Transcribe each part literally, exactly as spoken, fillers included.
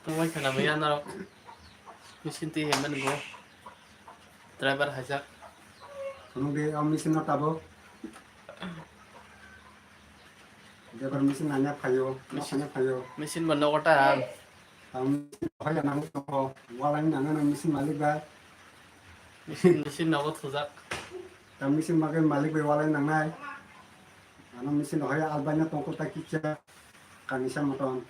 Tungbai khana maya narok. Machine twi hemani bo. Driver hajak. Nung de am machine no tabo. Driver machine nanya phayo, no Machine. Nanya phayo. Machine bo nogo ta ang. Am haya nang ko, walai nang na machine malik ba. Machine, machine nogo thujak. Ta machine magai malik bai walai nangnai. Ano machine hoi albania tongko ta kicha kanisa moton.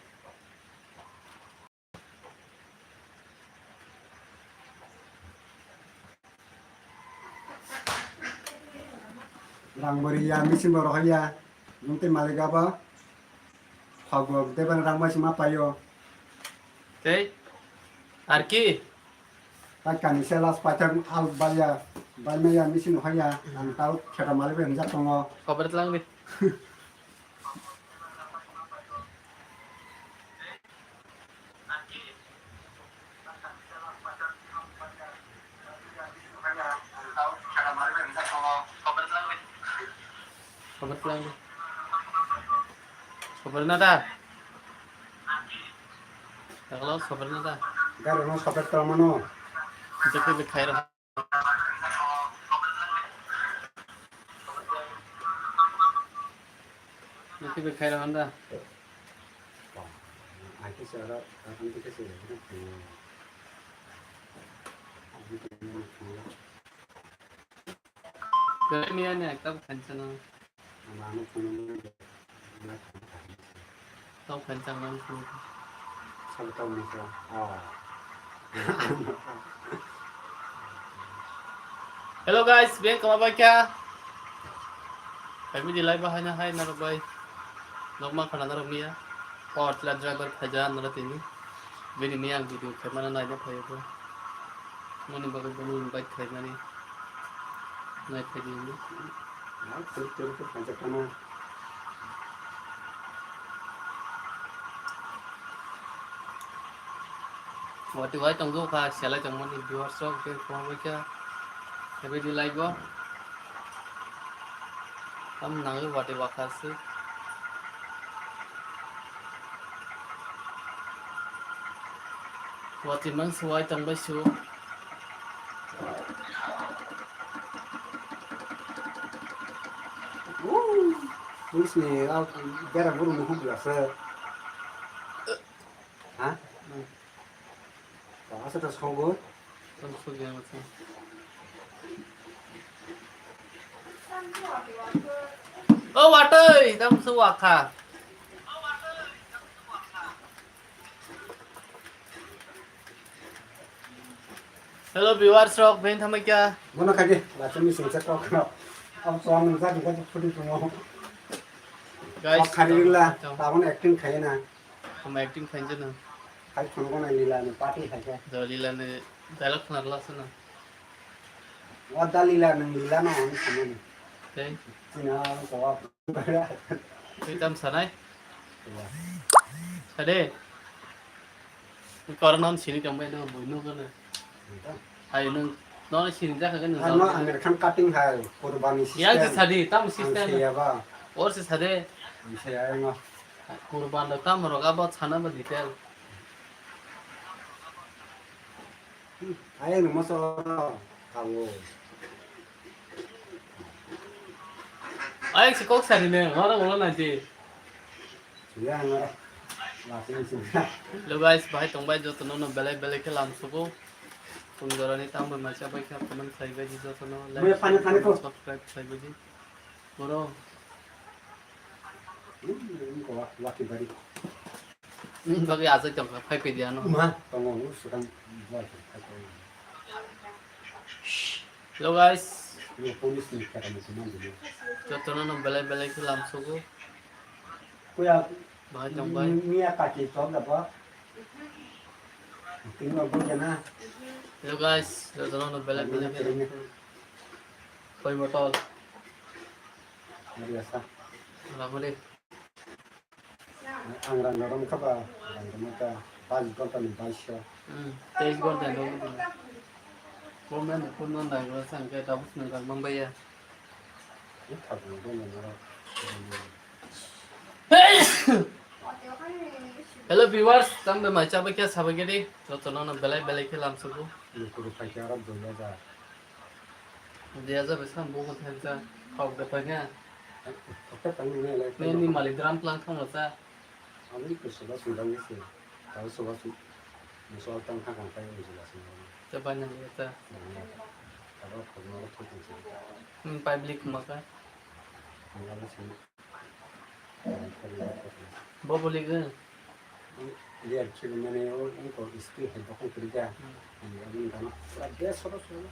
Rang bari ya machine boro hoi ya. Nung te malik aba. Phago deban rang bai sima payo. Tei? Ar ki? Paikani se last paithak al baya, bai maya machine haya, ang tau kheta malik bai hwnjak tongo. Khobor tlang di. Khobor tlang di. Khobor na da? Taklo khobor na da? Garo no khobor tong mano. Jephe be khairo. Jephe be khairo handa. Kami ani ekta khansano. Tau khansang nang sini. Sabo tau misa. Ah. Hello guys, beng kama bai kya? Kami di live bahai na hai narok bai. Nok ma khana narok miya. Power tiller driver khaja narok tini. Bini miya ang video khaimana naina phayo bo. Moni bagwi bono invite khaimani. Nai phaidi hinwi. Nai phuru phuru khe phaijak khana. Watwi wai tongjago kha, selai tongmani viewers rok, tei kwbangma khe everyday life o. Tam nangwi watwi wakha se. Watwi mang se wai tongbai se o. Police ni bera buru ni huk lasa. Ha? Asa ta songo. O watwi, tam su wakha. Hello viewers rok, ben thamai kya? Mono khaje, lachumi singsa kok no. Am so am nungsa nungsa phuti tumo. Guys, khari la, tabon acting khaye na. Hama acting khainjana. Khai phone ko nai lila ni party khai khe. Do lila ni dialogue khna la sana. Wa da lila nang lila no ani sana ni. Tei? Sina ko wa. Tei tam sanai? Wa. Sade. Corona sini kambai no boino kana. Hai nung no sini jakha kan. Ano Amir Khan cutting hai kurbani system. Yang se sadi tam system. Ang se ya ba. Or se sade. Ang se ya ngo. Kurban da tam rok abo chana ba detail. Ayang nung masa kawo. Ayang si kok sari ne, ngora ngora na ji. Suya ngora. Lasin suya. Hello guys, bahai tongbai joto no no belai belai khe lam sugo. Tong jorani tamo masa bai khe comment khai bai joto no. Subscribe khai bai. Boro. Waki bari. Bagwi asai tongkha, phai phai di ano. Ma, tongo, sukang. Hello guys. Jotono no belai belai khe lam sugo. Kuya. Bahai tongbai. Miya kaki chok da ba. Tingno bujana. Hello guys, jotono no belai belai khe lam sugo. Koi botol. Mari asa. Lamuri. Ang rang rong kha ba, rang rong kha, bais gonta ni bais so. Hmm, teis gonta ni rong kha. Comment phone no nai ro sang khe tabuk nang rang mang baiya. Ni kha bu bo nang ro. Hello viewers, tamo bai mai chabai khe sabai gedi. Jotono no belai belai khe lamsugo. Ni kuru pai khe aro dui hajar. Dui hajar bai sam bugo thang cha. Khok de pai khe. Khok de pai ni le. Ne ni mali dram plan thang cha. Ani ko soba sundang ni se. Tao soba su. Musual tang thang thang pai ni soba sundang. Cha bai nang ta. Aro khok no thang thang se. Hmm, public ma ka. Ang aro se. Bo boli ge. Ler chini mane o iko isti hai bokong kiri ja. Aboni gana pura bes soto soto.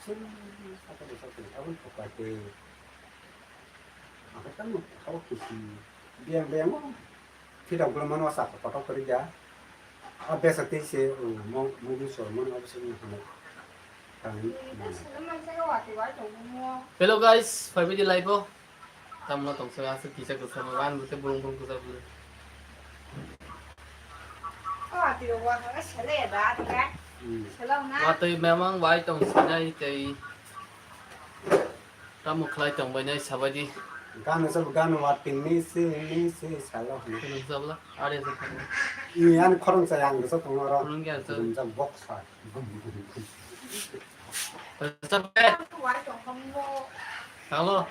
Sum saka de soto. Aboni pokka te. Ako tamo hao kisi. Biang biang o. Pidang pura mano saka kotok kiri ja. A besa te se, mo, mo bi so, mo na se ni hano. Tang mana. Hello guys, phai bidi live o. Tamno tongsa aswk kisa kwsa ma, wan bwtwi bulung bulung kwsa bwlwi. O, ati rok wa kha sele ba, ati ka? Hmm. Sele na? Watwi memang bai tong sinai tei tamo khlai tong bainai sabaidi. Gana sab gana wa tin ni si ni si salo. Kunung sabla, are sa khana. Ni an khorang sa yang sa tong ro. Kunung ya sa. Kunung sa box sa. Hello.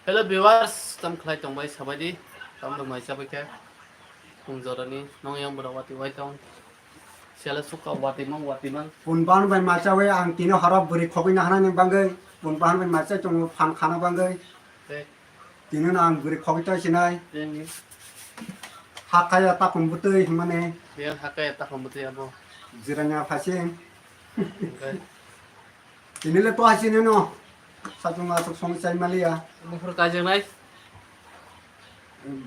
Hello viewers, tam khlai tong bai sabai di. Tam rok mai sabai khe. Pung jorani nong yang bwrok wati wai tong. Sele suka wati mang wati mang. Pun ban bai macha we ang tino hara buri khogwi na hana ni bangwi. Pun ban bai macha tongo phan khana bangwi. Tei. Tino na ang buri khogwi ta sinai. Tei ni. Hakaya takum butui himane. Dia hakaya takum butui abo. Jiranya phasing. Tini le to asini no. Satung asuk song chai maliya. Mukhur kajak nai.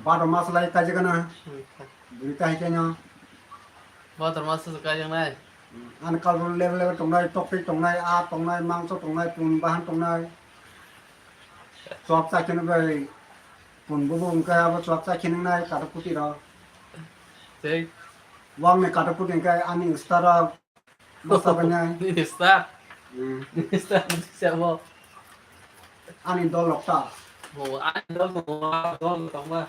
Baro mas lai kajak na. Buri ta hikanya. Baro mas lai kajak nai. An kalbon level level tongnai, tokti tongnai, a tongnai, mangso tongnai, pun bahan tongnai. Chop chakini bai pun bubu wngkha abo chop chakini nai kata kuti ro. Tei. Wang ni kata kuti wngkha ani ustara. Masa bangai. Minister. Hmm. Minister siya mo. Ani dol lokta. Bo ani dol mo, dol tongma.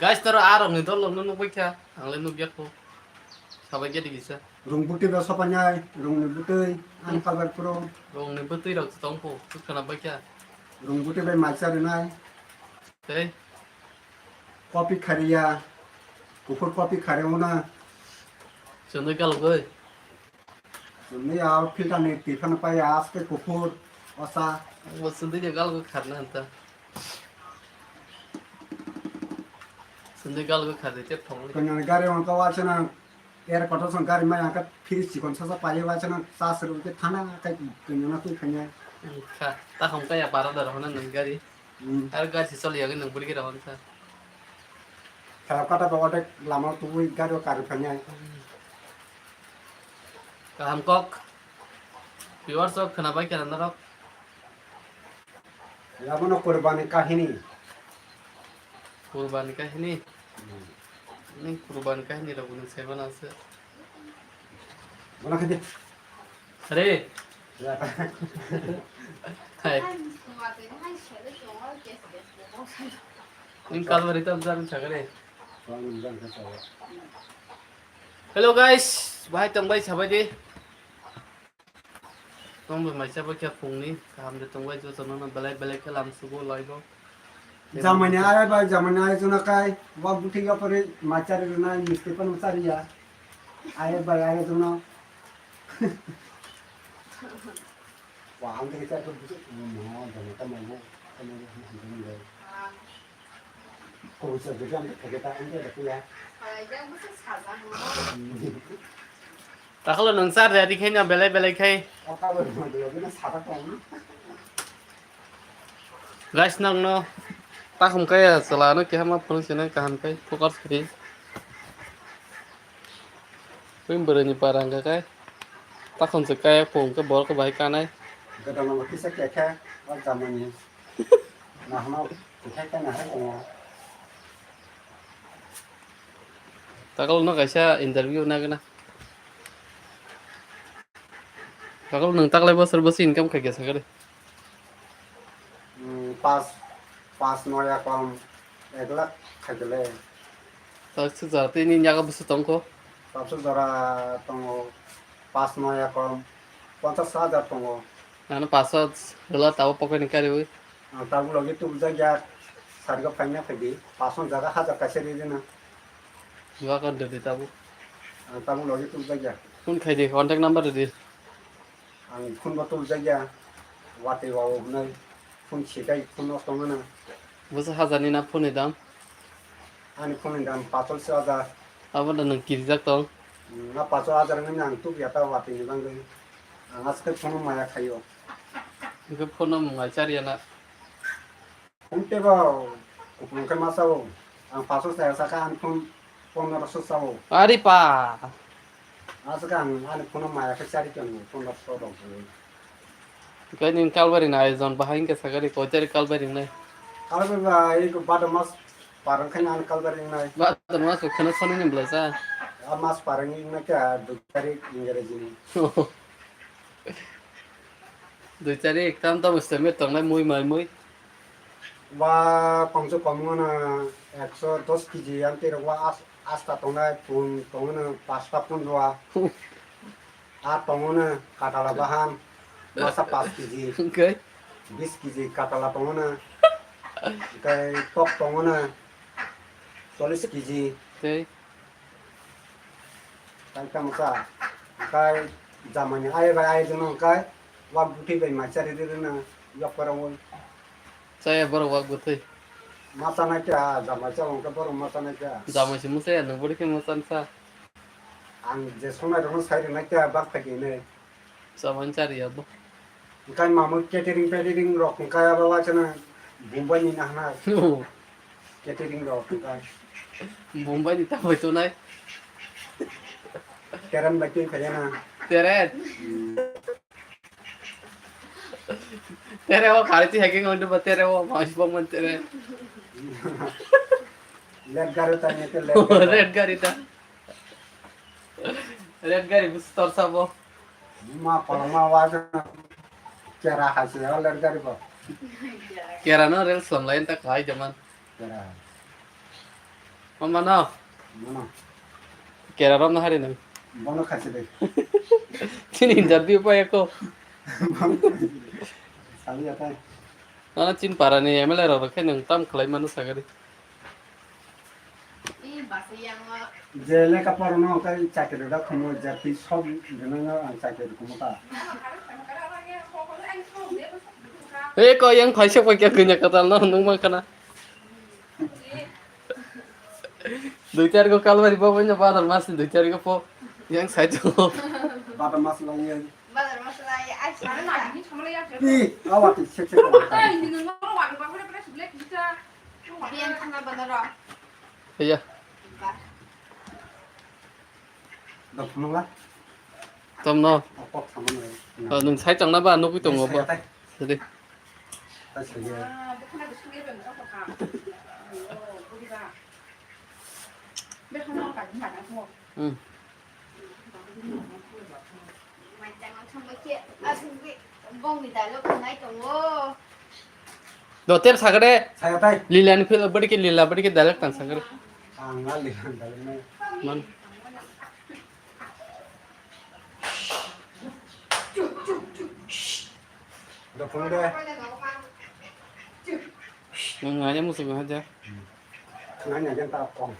Guys, toro arok ni dol lokno nukbai kha. Ang le nukya kho. Sabai khe digi sa. Rung butwi ba sopanai, rung ni butwi, ani kabar pro. Rung ni butwi rok tong kho, khwna bai kha. Rung butwi bai maisa rinai. Tei. Kopi khariya, kuphur kopi khari una. Chwngwi galgwi. Chwngwi ya filter ni twi phano pai ya, aste kuphur, osa. Bo chwngwi de galgwi kharna anta. Chwngwi galgwi khardi te thongli. Kanya gari on ka wachana. Er kotor song gari maya ka phiri chikon sasa paye ba chana sa sero ke thana kai kanya na twi khanya. Kha, ta hom kaya para dar hona nang gari. Hmm. Ar gari si choli yagin nang buri gira hon kha. Kharap kata ba otek lama twi gari o kari khanya. Kaham kok. Viewers rok khwna bai kha narok. Abono Kurbani kahini. Kurbani kahini? Hmm. Nini Kurbani kahini rok nini saiman ase. Bono khaide. Are. Ya. Hai. Nini kalbari tam jani sagare. Hello guys, bahai tong bai sabai di. Tongbo maisa bo khe phungni kaham de tongbai joto nono belai belai khe lam sugo laibo. Jamani ai bai jamani ai jona kai wa buthi ga pore machari rwnai misti pan chari ya. Ai bai ai jona. Wa ang de cha to bujo mo jona ta mo mo. Kobisa jodi ang theke ta ang de kuya. Takalo nung sar ready khai na belai belai khai. Guys, nang no takhum kaya chala no keha ma phone sini kaham kai focus kri. Pui bwrwi ni para hwnkha kai takhum se kaya phone ke borok bai kanai. Gadang no kisa kekhe o jamani. Nahno kuthai ka nahai tongo. Takalo no kaisa interview nagana. Takal nwng taklai bosor bosi income khai kesa kare. Hmm, pas, pas noya kom ek lakh khai kele. Taksa jara tei nini yago bwswk tongkho? Taksa jora tongo pas noya kom ponchas hajar tongo. Ano paso hwla tabo pocket ni kariwi. Ang tabuk logi tubujak ya, sarigo phaina phaidi, paso jaga hajar kaisa ri rina. Dua kan dede tabuk. Ang tabuk logi tubujak ya. Phone khai di, contact number di. Ang phone bo tubujak ya. Watwi wao hwnwi phone sikai phone nosto wngna. Bwsa hajar ni na phone ni dam? Ani phone ni dam paso hajar. Abo da nwng kirijak tong? Na paso hajar wngna ang tubya ta watwi ni bangwi. Ang aske phone maya khayo. Hwnkhe phone no mwngai chariya na? Phone tebo kupulung khe ma sao. Ang paso saya saka ang phone pondro so sao. Ari pa. Aswk ang ani phone maya khe chari tong pondro so rok. Khe ning kalbari na ayojon bahai hwnkhe sakari kochari kalbari nai. Kalbari ba iko bado mas parang khe ani kalbari nai. Bado mas khana soni ni blasa. A mas parang ing na kya dui tarik Ingreji ni. Dui tarik tam tam semi tongnai mui mai mui. Wa kongso kom wngno ekso dos kg ang tei rok wa as-, asta tongnai pun tongwno pasta pun rwa. A tongwno katala bahan masa pas kg. Hwnkhe? Bis kg katala tongwno. Hwnkhe tok tongwno chollis kg. Tei? Tei tamo sa. Hwnkhe jamani ai bai ai jono hwnkhe wak bwtwi bai mai chari rwna yok para woi. Chaya borok wak bwtwi. Ma chanai kha, jamai cha wngkha borok ma chanai kha. Jamai se mwsaya, nwng bwrwi khe mwchan sa. Ang je sonai rokno sai rwnai kha, bak phai khe hinwi. Chamani chari ya bo. Hwnkhe mamwi catering petering rok hwnkhe abo waisano Bombay ni nahna. Oh. Catering rok hwnkhe. Bombay ni taboi tonai. Teren bai twi phaiya na. Teren. Hmm. Tere o khari ti hacking on ba tere o mas bong man tere. Let gari ta ne te let. Red gari ta. Red gari bus tor sabo. Ma palama wa kera hasi ya let gari ba. Kera no rel slom lain ta khai jaman. Kera. Mama no. Mama. Kera rom na hari nang. Bono khasi de. Chini interview pa eko. Sali atai. Nana chin para ni M L A rok khe nang tam khlai mano sagari. Je lekha porano khe chakri da khumo jati sob gwnangno ang chakri khumo ta. Eko yang phaisa pa kya kanya katal no nung mang kana. Dui char go kalbari bo banya badar mas dui char go po yang sai to. Badar mas lai ya. Badar mas lai ya. Ai, sana na ni sama lai ya. Ni awati sek sek. Ai, ni no wa ba ba ba. Biyan khana banaro. Iya. Ba. Dok phunung la. Tom no. Kok sama nai. Oh, nung sai tong na ba nugui tongo ba. Sai tai. Jadi. Tai sai ya. Ah, bukhana bising ya bang kok ha. Oh, budi ba. Bukhana ka ni ma na mo. Hmm. Do ter sagade. Saya tai. Lila ni phil badi ke lila badi ke dalek tang sagade. Ang lila dalek nai. Man. Do phone de. Nang nganya musuh aja. Nganya janta kong.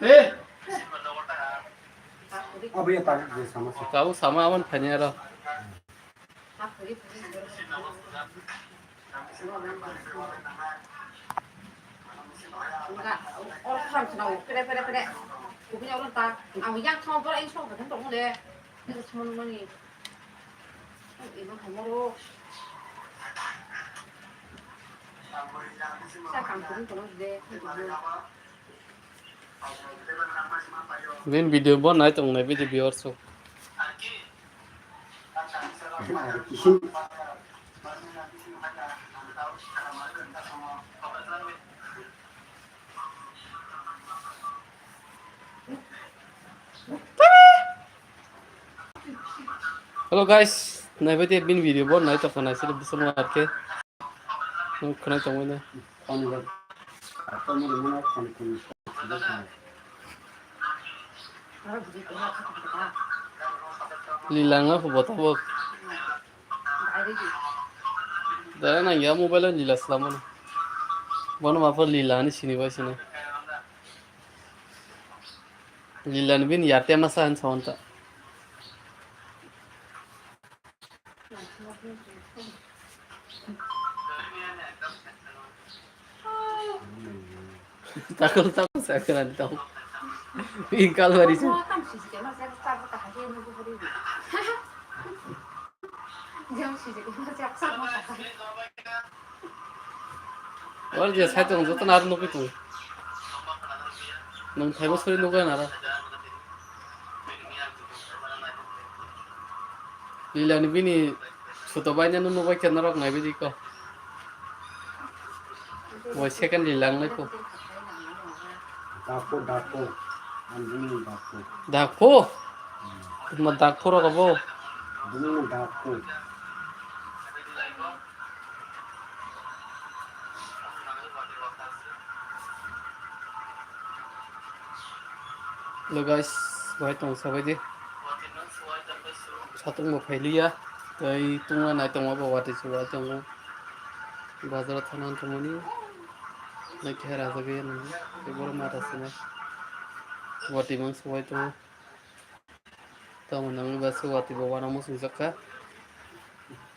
Eh. Abo ya tak je sama sih. Kau sama awan phanya ro. Pere pere pere. Kubini oro ta. Ang yang thang bor ang sok thang tong le. Ni thang mani. Ibu hamoro. Sa kam kubini tong de. Bini video bo nai tong nai bini viewers rok. Hello guys, naibaidi bini video bo nai tongkha naisik bising arkhe. Nung khwnai tongwi na. Lila wngkha bo tabuk. Dara nangya mobile o lila swlamano. Bono mapha lila hinwi sinibai sini. Lila ni bini yate masa hinwi sa manta. Takol takol sakran tong. Ingkal bari su. Or je sai tong joto naro nukui tong. Nang thaibo sori nukui nara. Lila ni bini suto bai nano nubai khe norok nai bidi ko. Bo second lila wng lai ko. Dakpo, dakpo. Ang bini dakpo. Dakpo? Ma dakpo rok abo? Bini dakpo. Hello guys, bahai tong sabai di. Satung bo phailiya. Tei tungla nai tongma bo watwi chubai tongo. Bazar o thangna tongmani. Nai khe raja gaya nang. Tei borok mata sinai. Watwi mang chubai tongo. Tamo nangwi ba se watwi bo wana muchung jakha.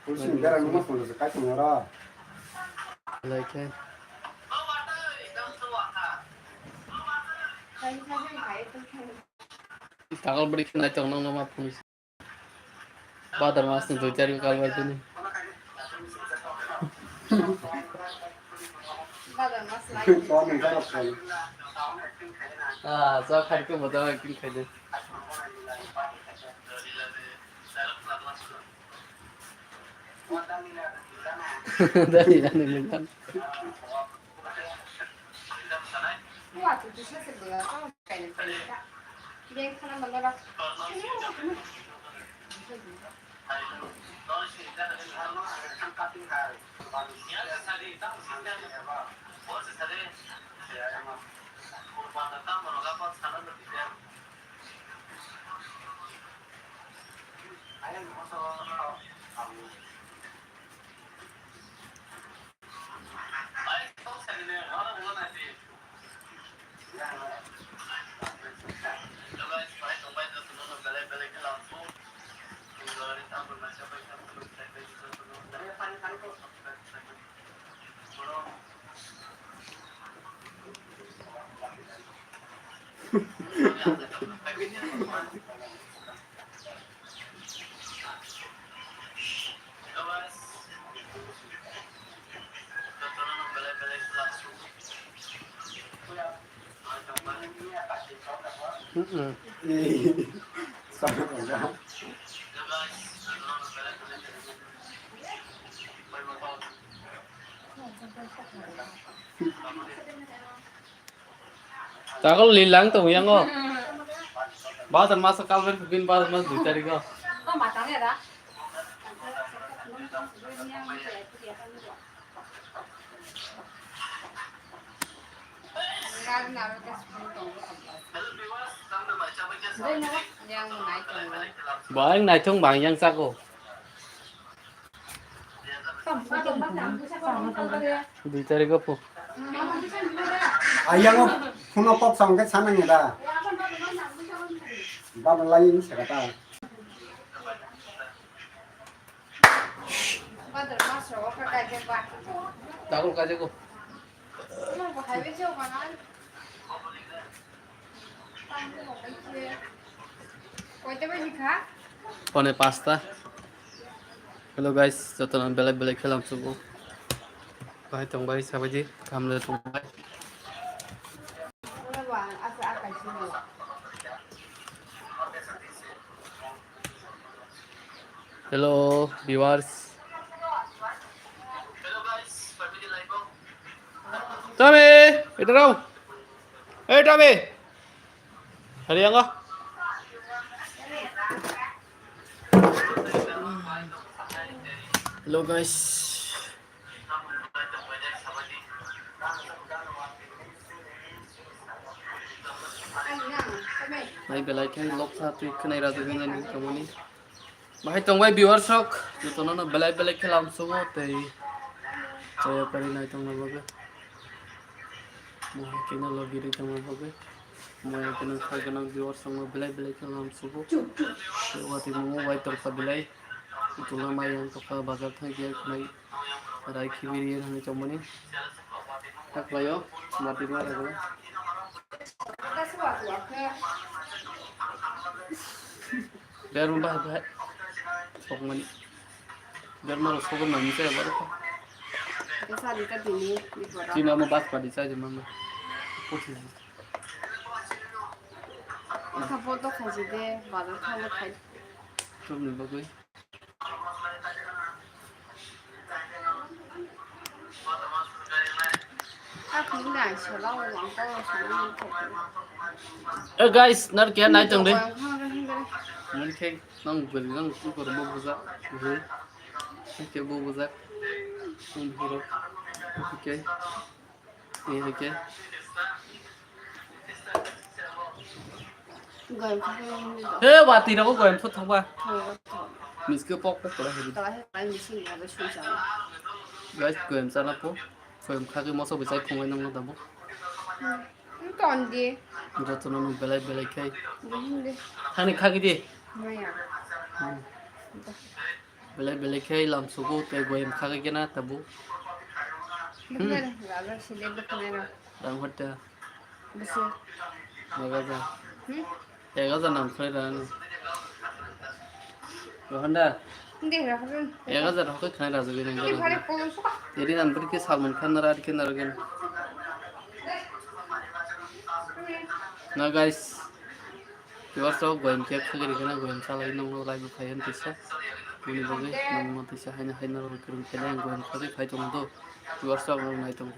Pulsing berang ma pulsing kai tong ora. Lai khe. Takol bwrwi khe nai tong nang ma pulsing. Badar mas ni dui tarik kal bai tini. Ah, sa khai ko bada kin khai de. Dani, dani, dani. Mm-mm. Takol lilang tong yang o. Bazar mas kalber bin bazar mas dui tarik o. Yang naithong bang yang chago. Dui tarik o po. Ayang o phone o kok sam khe sanang da. Baba lai ni saka ta. Takol kaje ko. Pone pasta. Hello guys, jotono belai belai khe lamsugo. Bahai tong bai sabaidi, kamle tong bai. Hello, viewers. Tommy, इधर आओ। ए, टॉमी। अरे, आऊंगा। Hello, guys. Nai belai khe loksa twi khwnai rajagwi nani tongmani. Bahai tongbai viewers rok, jotono no belai belai khe lamsugo tei chaya pari nai tongna bagwi. Mohai khe no logi ri tongna bagwi. Mohai khe no kha gwnang viewers rok no belai belai khe lamsugo. Tei watwi mungwi bai tongkha belai. Tongna mai yang tongkha bazar thang khe khwnai. Rai khibiri ye thangwi tongmani. Haklaio, mati ma rego. Berma bahai bahai. Sokmani. Berma rok sokmani sai baro. Sari ka dini, di bora. Chini amo bas padi sai jemang. Pusi. Asa bodo khaji de, bazar thangwi khai. Chumni bagwi. Eh, guys, nar khe nai tong de. Mungkin nang beli nang tu kor bo buza. Oke, bo buza. Nang bihiro. Oke. Oke. Goyam khakhe nini do. He, watwi rogo goyam sot thangba. Thangba to. Miske pok pok kora hebi. Tala he pai misi ni abo sui chana. Guys, goyam chana po. Goyam khakhe moso bwsai khumai nangno dabo. Hmm. Ton di. Jotono nung belai belai khai. Buhim di. Thani khakhe di. Maya. Hmm. Belai belai khe lamsugo tei goyam khagwi kena tabuk. Bwkhwnai rw, rw, rw, side bwkhwnai rw. Rang hotta. Bwswk. Ek hajar. Hmm? Ek hajar nang khlai rw ano. Rohanda. Hindi, rw, rw. Ek hajar hokhe khnai rajagwi nang. Hindi, bhari kolom suka. Eri nang bwrwi khe Salman Khan nara adi khe narwgwi. Na guys. Viewers rok goyam khe khagwi rikhe na goyam salai nongno live o phai hwn tisa. Boni bagwi nongno tisa haino haino rw kwrwng khe na goyam khagwi phai tongo do. Viewers rok nai tongo.